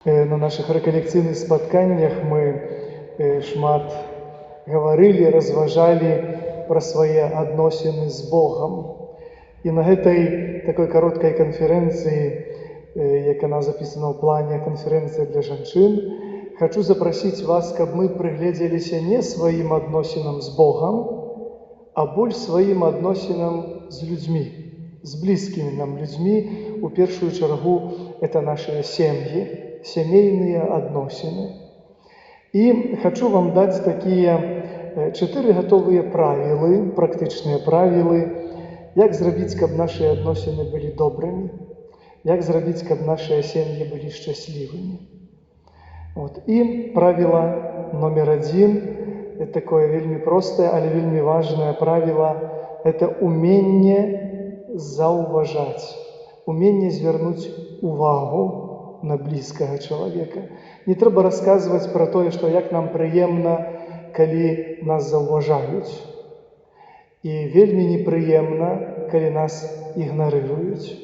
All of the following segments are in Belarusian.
На нашых рэкалекцыйных спатканнях мы шмат гаварылі, разважалі пра свае адносіны з Богам. І на гэтай такой кароткай канферэнцыі, як яна запісана ў плане, канферэнцыя для жанчын, хачу запрасіць вас, каб мы прыгледзеліся не сваім адносінам з Богам, а больш сваім адносінам з людзьмі, з блізкімі нам людзьмі. У першую чаргу это нашыя сем'і, сямейныя адносіны. І хачу вам даць такія чатыры гатовыя правілы, практычныя правілы, як зрабіць, каб нашыя адносіны былі добрымі, як зрабіць, каб нашыя сем'і былі шчаслівымі. Вот. І правіла номер адзін, это такое вельмі простае, але вельмі важнае правіла, это уменне заўважаць, уменне звярнуць увагу на блізкага чалавека. Не трэба расказваць пра тое, што як нам прыемна, калі нас заўважаюць. І вельмі непрыемна, калі нас ігнарыруюць.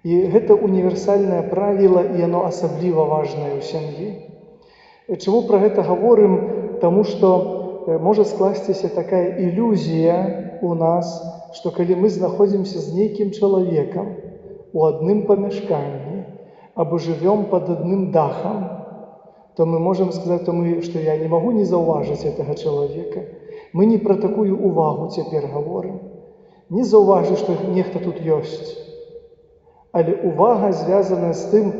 І гэта універсальнае правіла, і яно асабліва важнае ў сям'і. Чаму пра гэта гаворым? Таму што можа скласціся такая ілюзія у нас, што калі мы знаходзімся з нейкім чалавекам у адным памяшканні або жывём пад адным дахам, то мы можам сказаць, то мы, што я не магу не заўважыць гэтага чалавека. Мы не пра такую увагу цяпер гаворым. Не заўважыць, што нехта тут ёсць. Але увага звязана з тым,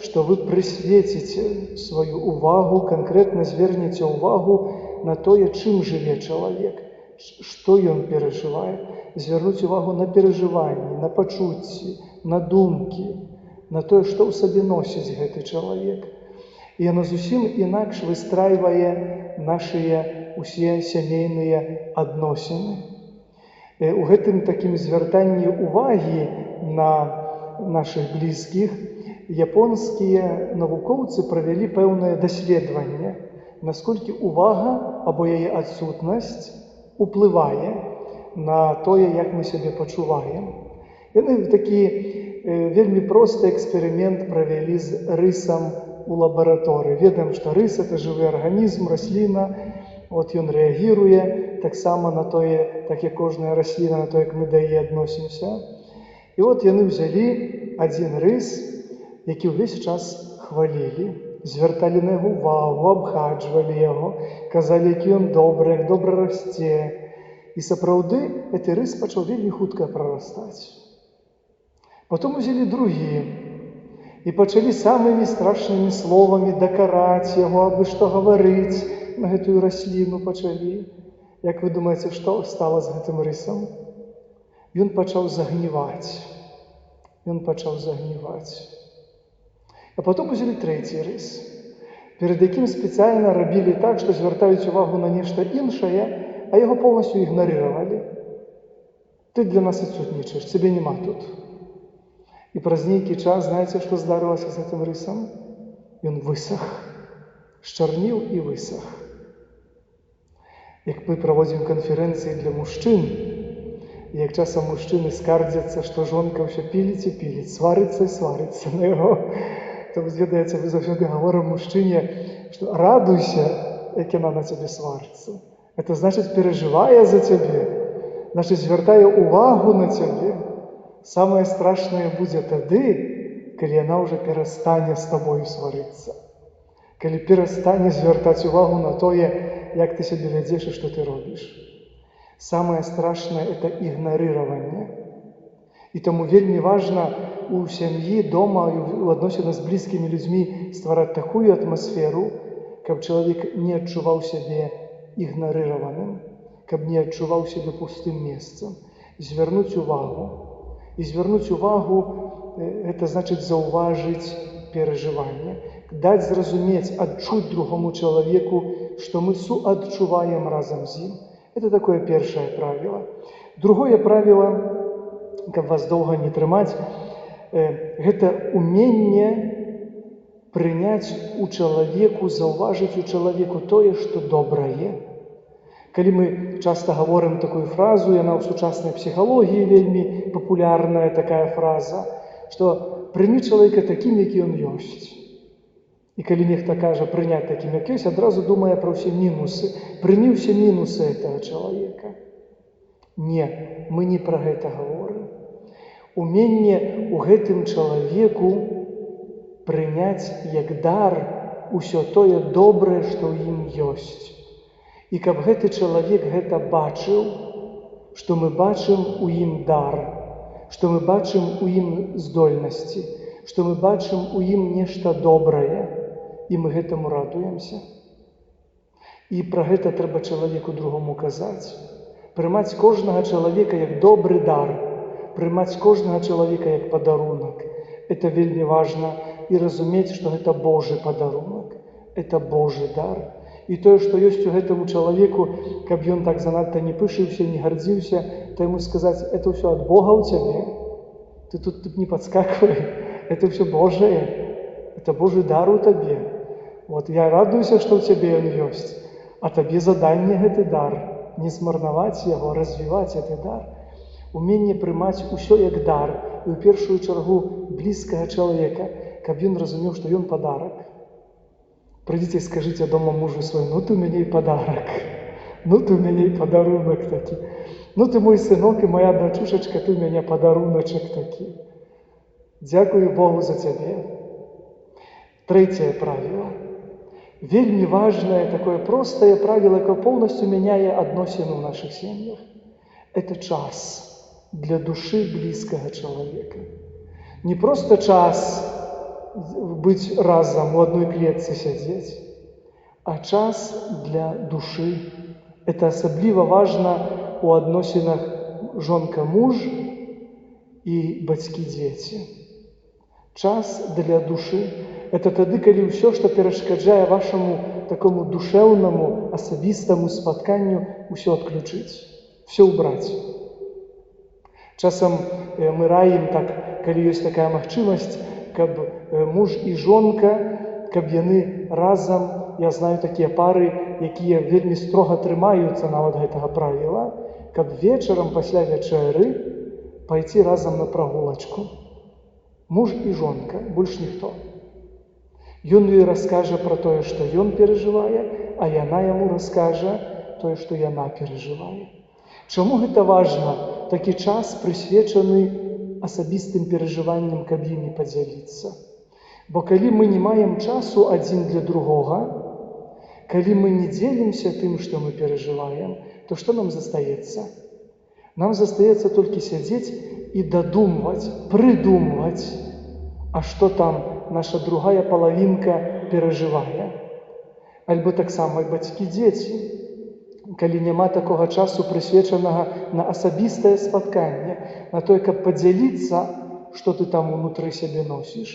што вы прысвеціце сваю увагу, канкрэтна звернеце ўвагу на тое, чым жыве чалавек, што ён перажывае, звярнуць увагу на перажыванні, на пачуцці, на думкі, на тое, што ў сабе носіць гэты чалавек. І яно зусім інакш выстрайвае нашыя усе сямейныя адносіны. У гэтым такім звяртанні увагі на нашых блізкіх японскія навукоўцы правялі пэўнае даследаванне, наколькі увага або яе адсутнасць уплывае на тое, як мы сябе пачуваем. Яны такі вельмі просты эксперымент правялі з рысам у лабараторыі. Ведаем, што рыс — это жывы арганізм, расліна, вот ён рэагіруе таксама на тое, так як кожная расліна, на то, як мы да яе адносімся. І от яны ўзялі адзін рыс, які ўвесь час хвалілі, звярталі на яго увагу, абхаджвалі яго, казалі, які ён добры, як добра расце. І сапраўды гэты рыс пачаў вельмі хутка прарастаць. Потом узялі другі і пачалі самымі страшнымі словамі дакараць яго, абы што гаварыць на гэтую расліну пачалі. Як вы думаеце, што стала з гэтым рысам? Ён пачаў загніваць. Ён пачаў загніваць. А потом узялі трэці рыс, перад якім спецыяльна рабілі так, што звяртаюць увагу на нешта іншае, а яго полностью ігнарыравалі. Ты для нас адсутнічаеш, цябе няма тут. І праз нейкі час, знаеце, што здарылася з гэтым рысам? Ён высах, счарніў і высах. Як мы праводзім канферэнцыі для мужчын, як часам мужчыны скардзяцца, што жонка ўсё піліць і піліць, сварыцца і сварыцца на яго, то вы ведаеце, мы заўсёды гаворым мужчыне, што радуйся, як яна на цябе сварыцца. Это значыць, перажывае за цябе, значыць, звяртае увагу на цябе. Самае страшнае будзе тады, калі яна ўжо перастане з табою сварыцца. Калі перастане звяртаць увагу на тое, як ты сябе вядзеш і што ты робіш. Самае страшнае — это ігнарыраванне. І таму вельмі важна у сям'і, дома і ў адносінах з блізкімі людзьмі ствараць такую атмасферу, каб чалавек не адчуваў сябе ігнарыраваным, каб не адчуваў сябе пустым месцам. Звярнуць увагу. І звярнуць увагу — это значыць заўважыць перажыванне, даць зразумець, адчуць другому чалавеку, што мы суадчуваем разам з ім. Это такое першае правіла. Другое правіла, каб вас доўга не трымаць, гэта уменне прыняць у чалавеку, заўважыць у чалавеку тое, што добрае. Калі мы часта гаворым такую фразу, яна ў сучаснай псіхалогіі вельмі папулярная такая фраза, што прымі чалавека такім, які ён ёсць. І калі нехта кажа прыняць такім, як ёсць, адразу думае пра ўсе мінусы. Прымі ўсе мінусы гэтага чалавека. Не, мы не пра гэта гаворым. Уменне ў гэтым чалавеку прыняць як дар усё тое добрае, што ў ім ёсць. І каб гэты чалавек гэта бачыў, што мы бачым у ім дар, што мы бачым у ім здольнасці, што мы бачым у ім нешта добрае, і мы гэтаму радуемся. І пра гэта трэба чалавеку другому казаць. Прымаць кожнага чалавека як добры дар, прымаць кожнага чалавека як падарунак. Это вельмі важна, і разумець, што гэта Божы падарунак, это Божы дар. І тое, што ёсць у гэтаму чалавеку, каб ён так занадта не пышыўся, не гардзіўся, то яму сказаць: «Это ўсё ад Бога ў цябе. Ты тут не падскаквай, это ўсё Божае, это Божы дар у табе. Вот я радуюся, што ў цябе ён ёсць, а табе заданне гэты дар не змарнаваць яго, развіваць гэты дар». Уменне прымаць усё як дар, і ў першую чаргу блізкага чалавека, каб ён разумеў, што ён падарак. Прыйдзіце і скажыце дома мужу свайму: «Ну ты ў мяне і падарак, ну ты ў мяне і падарунак такі. Ну ты мой сынок і моя дачушачка, ты ў мяне падаруначак такі. Дзякую Богу за цябе». Трэцяе правіла. Вельмі важнае, такое простае правіла, якое поўнасцю мяняе адносіны ў нашых сем'ях. Это час для душы блізкага чалавека. Не проста час быць разам, у адной клетцы сядзець, а час для душы. Это асабліва важна у адносінах жонка-муж і бацькі-дзеці. Час для душы — это тады, калі ўсё, што перашкаджае вашаму такому душэўнаму, асабістаму спатканню, ўсё адключыць, все ўбраць. Часам мы раім так, калі ёсць такая магчымасць, каб муж і жонка, каб яны разам, я знаю такія пары, якія вельмі строга трымаюцца нават гэтага правіла, каб вечарам пасля вячэры пайці разам на прагулачку. Муж і жонка, больш ніхто. Ён ёй раскажа пра тое, што ён перажывае, а яна яму раскажа тое, што яна перажывае. Чаму гэта важна? Такі час, прысвечаны асабістым перажыванням, каб імі падзяліцца. Бо калі мы не маем часу адзін для другога, калі мы не дзелімся тым, што мы перажываем, то што нам застаецца? Нам застаецца толькі сядзець і дадумваць, прыдумваць, а што там наша другая палавінка перажывае. Альбо таксама і бацькі-дзеці. Калі няма такога часу, прысвечанага на асабістае спатканне, на тое, каб падзяліцца, што ты там унутры сябе носіш,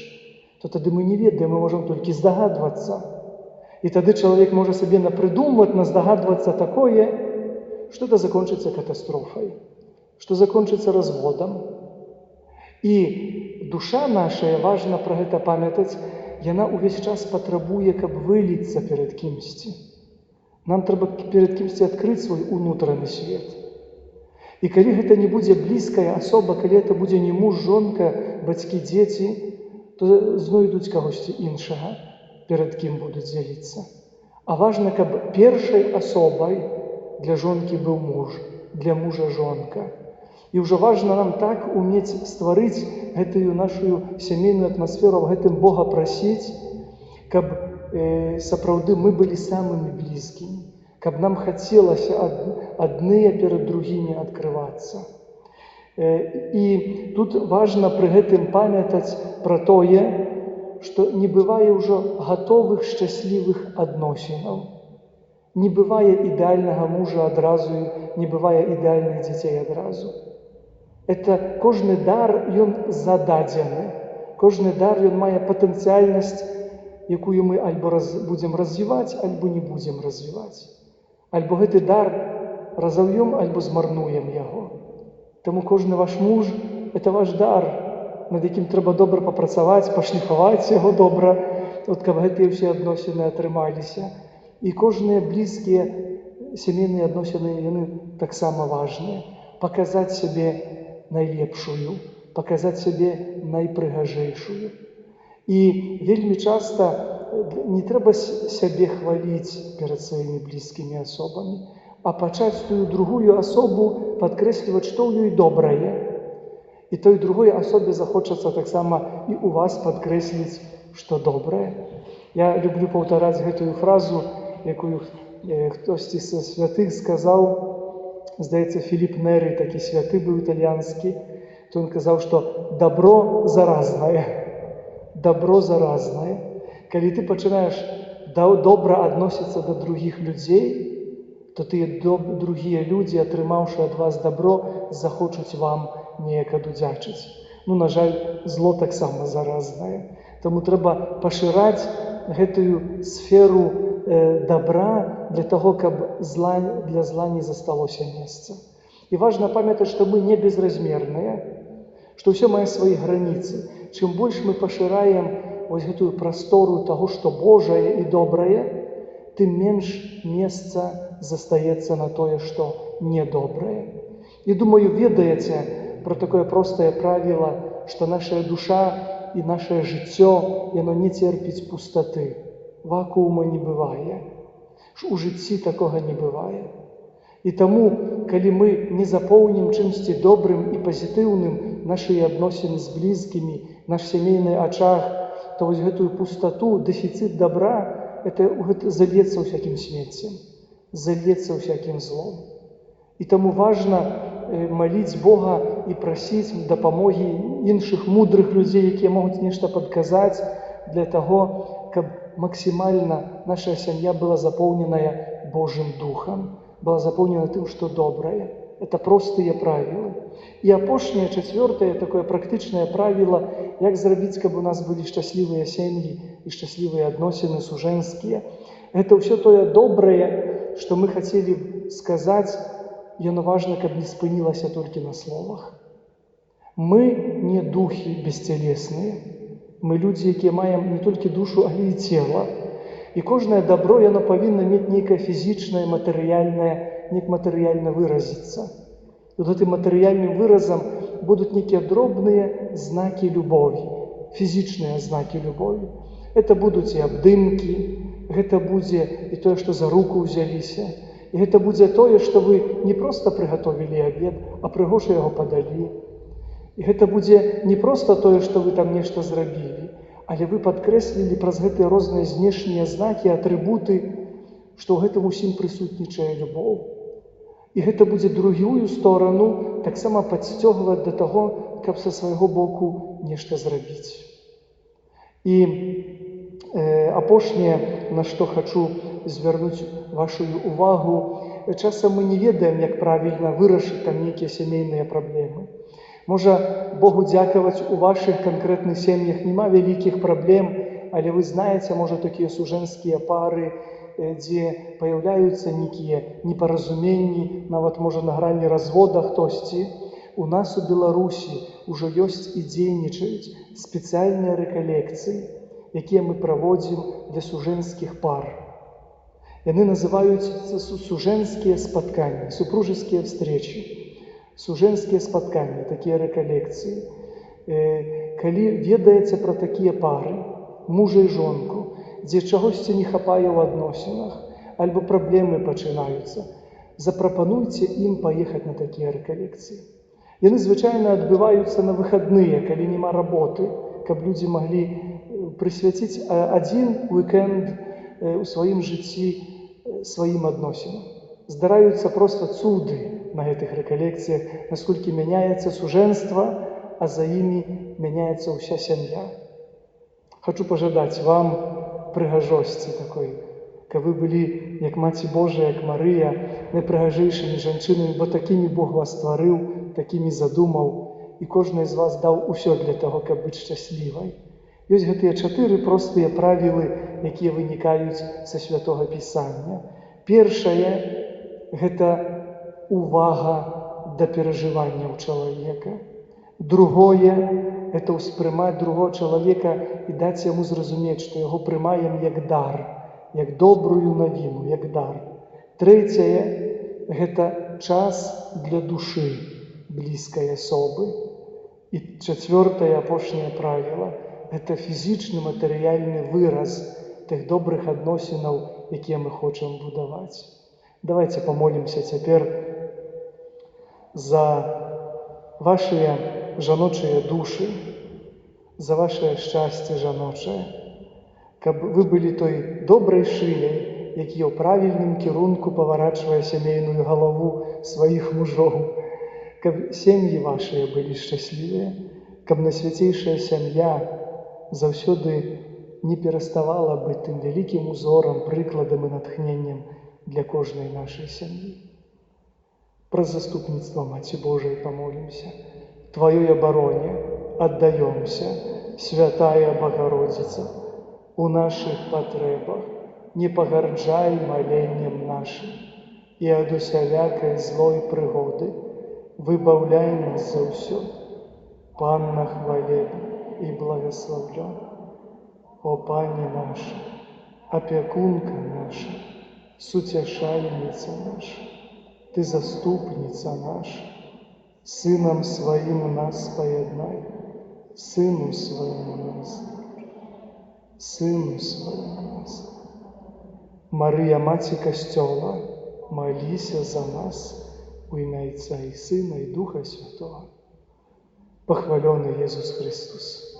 то тады мы не ведаем, мы можам толькі здагадвацца. І тады чалавек можа сабе напрыдумваць, наздагадвацца такое, што это закончыцца катастрофай, што закончыцца разводам. І душа наша, важна пра гэта памятаць, яна ўвесь час патрабуе, каб выліцца перад кімсьці. Нам трэба перад кімсьці адкрыць свой унутраны свет. І калі гэта не будзе блізкая асоба, калі это будзе не муж, жонка, бацькі, дзеці, то знойдуць кагосьці іншага, перад кім будуць дзяліцца. А важна, каб першай асобай для жонкі быў муж, для мужа жонка. І ўжо важна нам так умець стварыць гэтую нашу сямейную атмасферу, аб гэтым Бога прасіць, каб сапраўды мы былі самымі блізкімі, каб нам хацелася адныя перад другімі адкрывацца. І тут важна пры гэтым памятаць пра тое, што не бывае ўжо гатовых шчаслівых адносінаў. Не бывае ідэальнага мужа адразу, не бывае ідэальных дзяцей адразу. Это кожны дар, ён зададзены. Кожны дар, ён мае патэнцыяльнасць, якую мы альбо будзем развіваць, альбо не будзем развіваць. Альбо гэты дар разаўём, альбо змарнуем яго. Таму кожны ваш муж — это ваш дар, над якім трэба добра папрацаваць, пашліфаваць яго добра, от каб гэтыя ўсе адносіны атрымаліся. І кожныя блізкія сямейныя адносіны, яны таксама важныя. Паказаць сябе найлепшую, паказаць сябе найпрыгажэйшую. І вельмі часта не трэба сябе хваліць перад сваімі блізкімі асобамі, а пачаць тую другую асобу падкрэсліваць, што ў ёй добрае. І той другой асобе захочацца таксама і у вас падкрэсліць, што добрае. Я люблю паўтараць гэтую фразу, якую хтосьці са святых сказаў, здаецца, Філіп Неры, такі святы быў італьянскі, то ён казаў, што добро заразнае. Добро заразнае. Калі ты пачынаеш добра адносіцца да другіх людзей, то тыя другія людзі, атрымаўшы ад вас добро, захочуць вам неяк адудзячыць. Ну, на жаль, зло таксама заразнае. Таму трэба пашыраць гэтую сферу добра для таго, каб для зла не засталося месца. І важна памятаць, што мы не безразмерныя, што ўсё мае свае граніцы. Чым больш мы пашыраем вось гэтую прастору таго, што Божае і добрае, тым менш месца застаецца на тое, што недобрае. І думаю, ведаеце пра такое простае правіла, што наша душа і наше жыццё, яно не церпіць пустаты. Вакуума не бывае. У жыцці такога не бывае. І таму, калі мы не запоўнім чымсьці добрым і пазітыўным нашыя адносіны з блізкімі, наш сямейны ачаг, то вось гэтую пустату, дэфіцыт добра, гэта зальецца ўсякім смеццем, зальецца ўсякім злом. І таму важна маліць Бога і прасіць дапамогі іншых мудрых людзей, якія могуць нешта падказаць для таго, каб максімальна наша сям'я была запоўненая Божым духам, была запоўнена тым, што добрае. Это простыя правілы. І апошняе, чацвёртае, такое практычнае правіла, як зрабіць, каб у нас былі шчаслівыя сем'і і шчаслівыя адносіны сужэнскія. Гэта ўсё тое добрае, што мы хацелі б сказаць, яно важна, каб не спынілася толькі на словах. Мы не духі бесцелесныя. Мы людзі, якія маем не толькі душу, але і цела. І кожнае добро, яно павінна мець нейкае фізічнае, матэрыяльнае, неяк матэрыяльна выразіцца. І вот гэтым матэрыяльным выразам будуць нейкія дробныя знакі любові, фізічныя знакі любові. Это будуць і абдымкі, гэта будзе і тое, што за руку ўзяліся, і гэта будзе тое, што вы не проста прыгатовілі абед, а прыгожа яго падалі. І гэта будзе не проста тое, што вы там нешта зрабілі, але вы падкрэслілі праз гэтыя розныя знешнія знакі, атрыбуты, што ў гэтым усім прысутнічае любоў. І гэта будзе другую сторану таксама падсцёгваць да таго, каб са свайго боку нешта зрабіць. І апошняе, на што хачу звярнуць вашу увагу, часам мы не ведаем, як правільна вырашыць там нейкія сямейныя праблемы. Можа, Богу дзякаваць, у вашых канкрэтных сем'ях няма вялікіх праблем, але вы знаеце, можа, такія сужэнскія пары, дзе паяўляюцца нейкія непаразуменні, нават, можа, на грані развода хтосьці. У нас у Беларусі ўжо ёсць і дзейнічаюць спецыяльныя рэкалекцыі, якія мы праводзім для сужэнскіх пар. Яны называюцца сужэнскія спатканні, супружеские встречи. Сужэнскія спатканні, такія рэкалекцыі. Калі ведаеце пра такія пары, мужа і жонку, дзе чагосьці не хапае ў адносінах, альбо праблемы пачынаюцца, запрапануйце ім паехаць на такія рэкалекцыі. Яны звычайна адбываюцца на выхадныя, калі няма работы, каб людзі маглі прысвяціць адзін уікэнд у сваім жыцці сваім адносінам. Здараюцца проста цуды на гэтых рэкалекцыях, насколькі мяняецца сужэнства, а за імі мяняецца ўся сям'я. Хачу пажадаць вам прыгажосці такой, каб вы былі, як Маці Божая, як Марыя, найпрыгажэйшымі жанчынамі, бо такімі Бог вас стварыў, такімі задумаў, і кожнай з вас даў усё для таго, каб быць шчаслівай. Ёсць гэтыя чатыры простыя правілы, якія вынікаюць са Святога Пісання. Першае гэта увага да перажыванняў чалавека. Другое гэта ўспрымаць другого чалавека і даць яму зразумець, што яго прымаем як дар, як добрую навіну, як дар. Трэцяе гэта час для душы блізкай асобы. І чацвёртае, апошняе правіла — гэта фізічны, матэрыяльны выраз тых добрых адносінаў, якія мы хочам будаваць. Давайте памолімся цяпер за вашыя жаночыя душы, за вашае шчасце жаночае, каб вы былі той добрай шыяй, які ў правільным кірунку паварачвае сямейную галаву сваіх мужоў, каб сем'і вашыя былі шчаслівыя, каб найсвяцейшая сям'я заўсёды не пераставала быць тым вялікім узорам, прыкладам і натхненнем для кожнай нашай сям'і. Праз заступніцтва Маці Божай памолімся. Тваёй абароне аддаёмся, святая Багародзіца, у нашых патрэбах не пагарджай маленнем нашым і ад усялякай злой прыгоды выбаўляй нас заўсёды. Панна хвалебна і благаслаўлёна. О Пані наша, апякунка наша, суцяшальніца наша, ты заступніца наша, Сынам сваім нас паяднай, Сыну свайму нас, Сыну свайму нас. Марыя, Маці Касцёла, маліся за нас. У імя Айца і Сына і Духа Святога. Пахвалёны Езус Хрыстус.